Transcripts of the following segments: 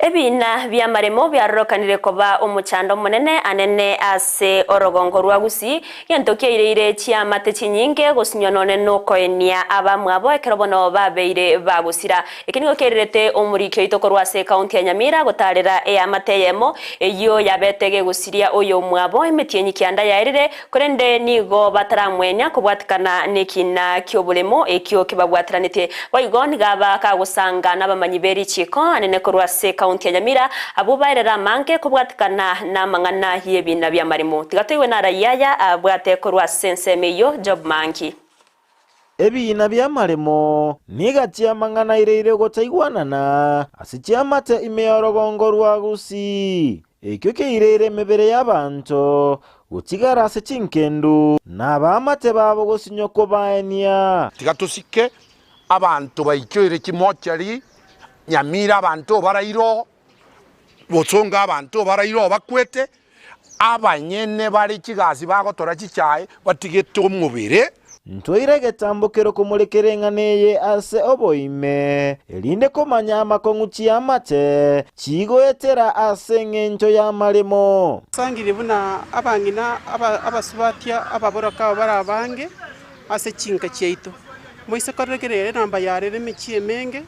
Ebiina bi'amaremo biarorokanire koba omochando omonene anene ase orogongo rwa Gusii, gento kiaireire chiamate chinyinge gosinywa nonye nokoenia abamwabo ekero bono babeire bagosira. Eki nigo kiairerete omoriki oito korwa ase ekaunti ya Nyamira gotaarera eamate eyemo eyio yabete gegosiria oyomwabo emetienyi kianda yaerire Korende nigo bataramwenya kobwatikana nekiina ki'oboremo ekio kebabwateranetie. Boigo nigo aba kagosanga nabamanyi be richiiko anene korwa ase ekaunti ya Nyamira, abwo baerere amange kobwatikana namang'ana y'ebiina bi'amaremo. Tiga toigwe narayia aya abwate korwa ase ensemo eyio Job Mangi. Ebiina bi'amaremo niga chiamang'ana ireire gotaigwanana ase chiamate ime y'orogongo rwa Gusii. Ekio keireire emebere y'abanto gotigara ase chinkendu, na abaamate babo gosinywa kobaenia. Tiga tosike abanto baichoire chimochari, Nyamira abanto obaraire oo, Bosongo abanto obaraire oo bakwete, abanyene bare chigasi bagotora chichae batigete omobere. Ntwaire egetambokero komorekera eng'ana eye ase oboime, erinde komanya amakong'u chi'amate chigoetera ase engencho y'amaremo. Sangirie buna abang'ina abasubati ababoroka aba bare abange ase chinka chiaito. Moise korora ere enamba yarere emechie emenge,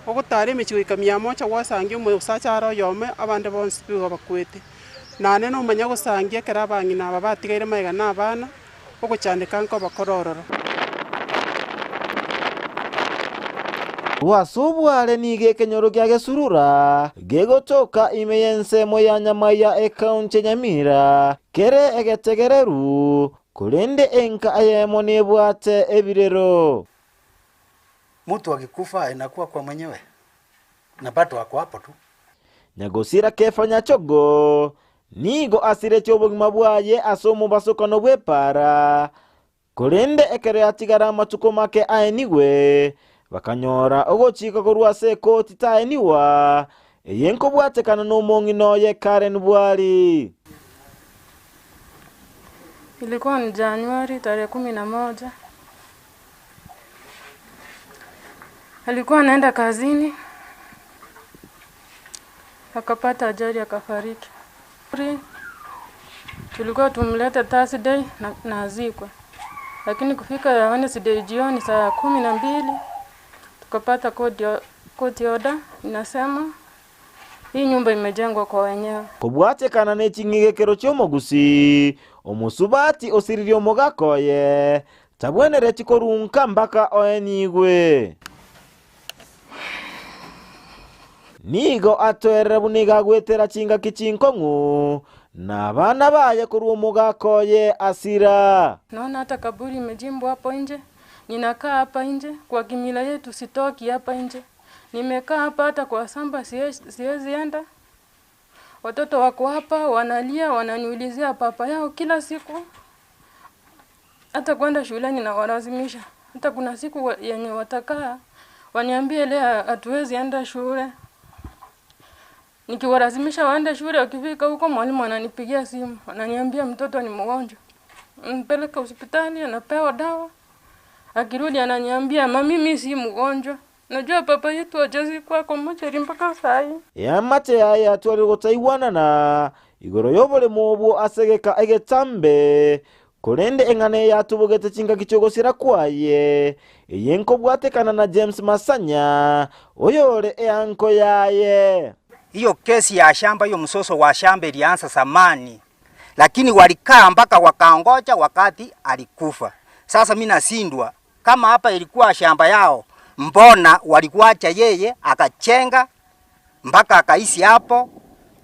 ogotara emechie goika miamocha gwasangia omosacha are oyomo abande bonsi nigo bakwete. Naende nomanya gosangia ekero abang'ina aba batigaire magega na abana. ogochandeka nkobakora ororo. Korwa ase obware nigo ekenyoro kia Gesurura gegotoka ime y'ensemo ya Nyamaiya ekaunti ya Nyamira kere egetegereru, korende enka eyemo nebwate ebirero. Mtu akikufa inakuwa kwa mwenyewe na bado ako hapo tu. Nyagosira Kefa Nyachogo Nigo asiretie obogima bwaye ase omobasokano bw'epaara, korende ekero yatigara amatuko make aenigwe, bakanyora ogochika korwa ase ekoti taenigwa, eye nkobwatekana nomong'ina oye Karen Bwari. Ilikuwa ni Januari tarehe 11. Alikuwa anaenda kazini akapata ajali akafariki. Tulikuwa tumlete Thursday na, na azikwe, lakini kufika Wednesday jioni saa 12 tukapata court order inasema hii nyumba imejengwa kwa wenyewe. Kobwatekana ne ching'igekero chi'omogusii, omosubati osiririe omogaka oye, tabwenereti korunka mpaka oenigwe. Nigo atoerera buna iga agwetera chingaki chinkong'u, na abana baye korwa omogaka oye asira. Naona hata kaburi imechimbwa hapo nje, ninakaa hapa nje, kwa kimila yetu sitoki hapa nje. Nimekaa hapa hata kwa samba siwezi enda. Watoto wako hapa wanalia, wananiulizia papa yao kila siku. Hata kwenda shuleni nawalazimisha. Hata kuna siku yenye watakaa waniambie leo hatuwezi enda shule. Nikiwalazimisha waende shule, wakifika huko mwalimu ananipigia simu, ananiambia mtoto ni mgonjwa, mpeleke hospitali, anapewa dawa. Akirudi ananiambia mami, mimi si mgonjwa. Najua papa yetu hajazikwa kwa mochari mpaka saa hii. Eamate yaye yatwarire gotaigwanana igoro y'oboremo obwo ase egeka egetambe, korende eng'ana eye yatubogete chingaki chi'ogosira kwaye, eye nkobwatekana na James Masanya, oyore eanko yaye. Hiyo kesi ya shamba, hiyo mzozo wa shamba ilianza zamani, lakini walikaa mpaka wakaongoja wakati alikufa. Sasa mimi nashindwa kama hapa ilikuwa shamba yao, mbona walikuacha yeye akachenga mpaka akaishi hapo?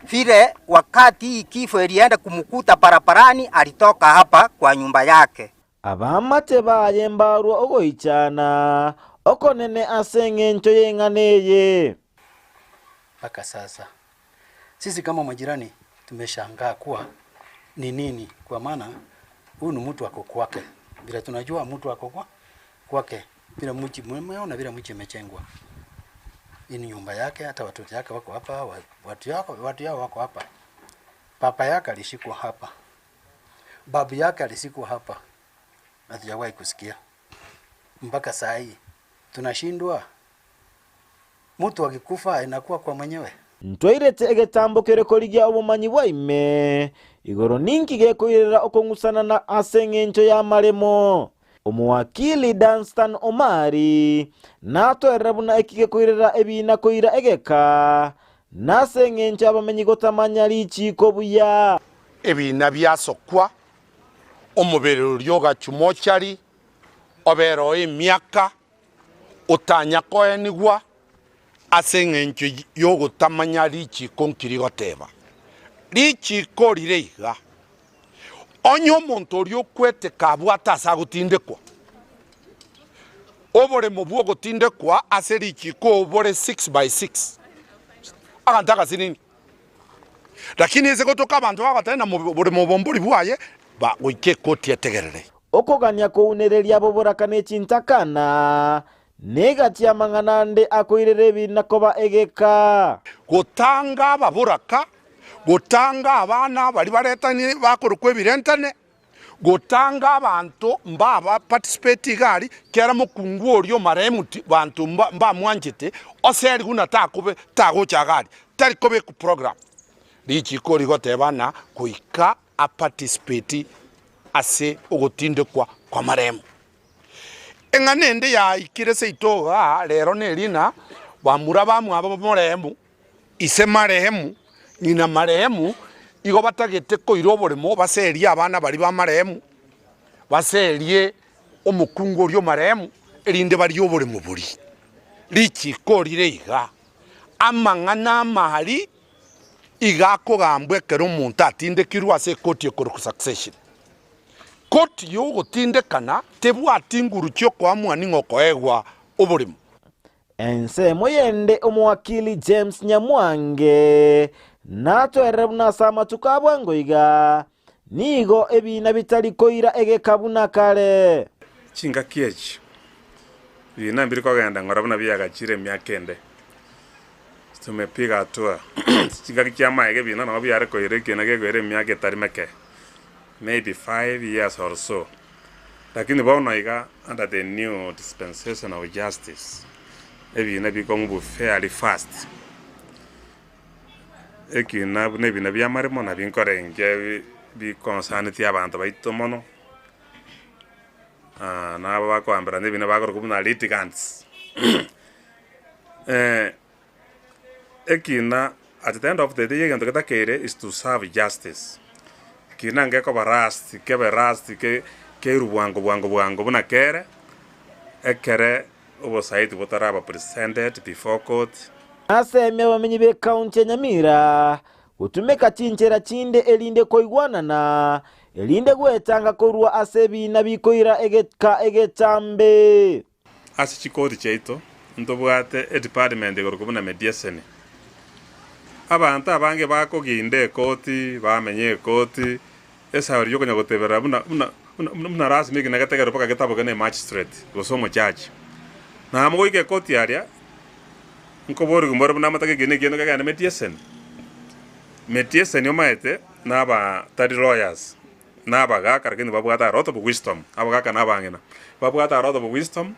Vile wakati hii kifo ilienda kumkuta barabarani, alitoka hapa kwa nyumba yake. Abaamate baye mbarwa ogoichana okonene ase engencho y'eng'ana eye. Mpaka sasa sisi kama majirani tumeshangaa kuwa ni nini, kwa maana huyu ni mtu ako kwake, vile tunajua mtu ako kwa kwake, vile mji mmeona vile mji imejengwa. Hii ni nyumba yake, hata watoto yake wako hapa, watu yako watu yao wako hapa. Papa yake alishikwa hapa, babu yake alishikwa hapa, hatujawahi kusikia mpaka saa hii tunashindwa. Mtu akikufa inakuwa kwa mwenyewe. Ntwairete egetambo kere korigia obomanyi bwa ime, igoro ninki gekoirera okong'usanana ase eng'encho y'amaremo. Omowakili Danstan Omari natoerera buna eki gekoirera ebiina koira egeka, nase eng'encho y'abamenyi gotamanya richiiko buya. Ebiina biasokwa, omobere oria ogachwa mochari, obere oo emiaka, otanya koenigwa ase engencho y'ogotamanya richiiko nki rigoteba. Richiiko rire iga, Onye omonto oria okwete kabwate ase agotindekwa, oboremo bw'ogotindekwa ase richiiko bore 6 by 6, aganto agasinini. Lakini ase gotoka abanto bagoteba ng'a oboremo obo mbori bwaye, goika ekoti etegerere. Okogania kounereria boboraka ne chintakana, negati y'amang'ana ande akoirera ebiina koba egeka. Gotanga ababoraka, gotanga abana baria baretanie bakorokwa ebirentane, gotanga abanto mbaba participate iga aria, kera mokungu oria omaremu ti banto mba mbamwanchete, oserigwe na takobe tagocha iga aria, tari kobekwa program. Richiko rigoteba ng'a goika a participate ase ogotindekwa kw'amaremo. Eng'ana ende yaikire seito igaa rero neri ng'a bamura bamwabo moremu, ise marehemu, ng'ina marehemu, igo batagete koira oboremo baserie abana baria ba marehemu, baserie omokungu oria omarehemu, erinde barie oboremo boria. Richiko rire iga, amang'ana amari iga akogambwa ekero omonto atindekirwe ase ekoti ekorokwa succession. Koti y'ogotindekana tebwati nguru chi'okoamua ning'o okoegwa oboremo. Ensemo yende omowakili James Nyamwange natoerere buna ase amatuko a bwango iga, nigo ebiina bitari koira egeka buna kare. Chingaki echi, ebiina mbiri kogenda ng'ora buna biagachire emiaka ende. Tumepiga hatua. Chingaki chi'amaega ebiina nabo biare koira ekiina gekoira emiaka etari meke, maybe 5 years or so. Lakini bono iga under the new dispensation of justice, ebiina bikong'u fairly fast. Ekiina buna ebiina bi'amaremo nabio nkorenge bikonsanetie abanto baito mono, nabo bakoamberana ebiina bakorokwa buna litigants. Ekina at the end of the day egento getakeire is to serve justice. Ekina ngekoba rust, kebe rust ke keirwe bwango bwango bwango buna kere, ekere obosaidi botaraba presented before court. Nasemia abamenyi b'ekaunti ya Nyamira gotumeka chinchera chinde erinde koigwanana, erinde gwetanga korwa ase ebiina bikoira egeka egetambe. Ase chikoti chiaito ntobwate edepartment ekorokwa buna mediation. Abanto abange bakoginda ekoti, bamenya ekoti, esauri yokonya goteberera buna buna buna buna rasima ekina getegerwe mpaka getaboke na emagistrate gose omojaji. Nabo goika ekoti aria, nkoborigwa mbore buna amataka ekina ekiya kegende mediation. Mediation omanyete naba tari lawyers. Na abagaaka lakini babwate a lot of wisdom, abagaaka na abang'ina, babwate a lot of wisdom,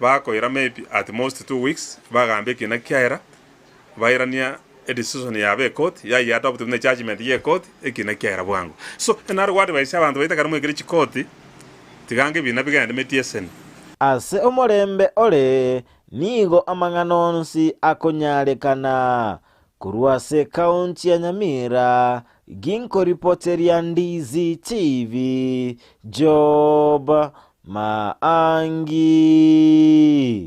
bakoira maybe at most 2 weeks, bagamba ekina kiaera, bairania edecision yabo ecourt, yayia adopt buna ejudgement ya ecourt, ekina kiaera bwango. So, naro go advise abanto baito ekero moikire chikoti, tiga ange ebina bigende mediation. Ase omorembe ore nigo amang'ana onsi akonyarekana. Korwa ase ekaunti ya Nyamira, ginkoripoteria Ndizi TV, Job Maangi.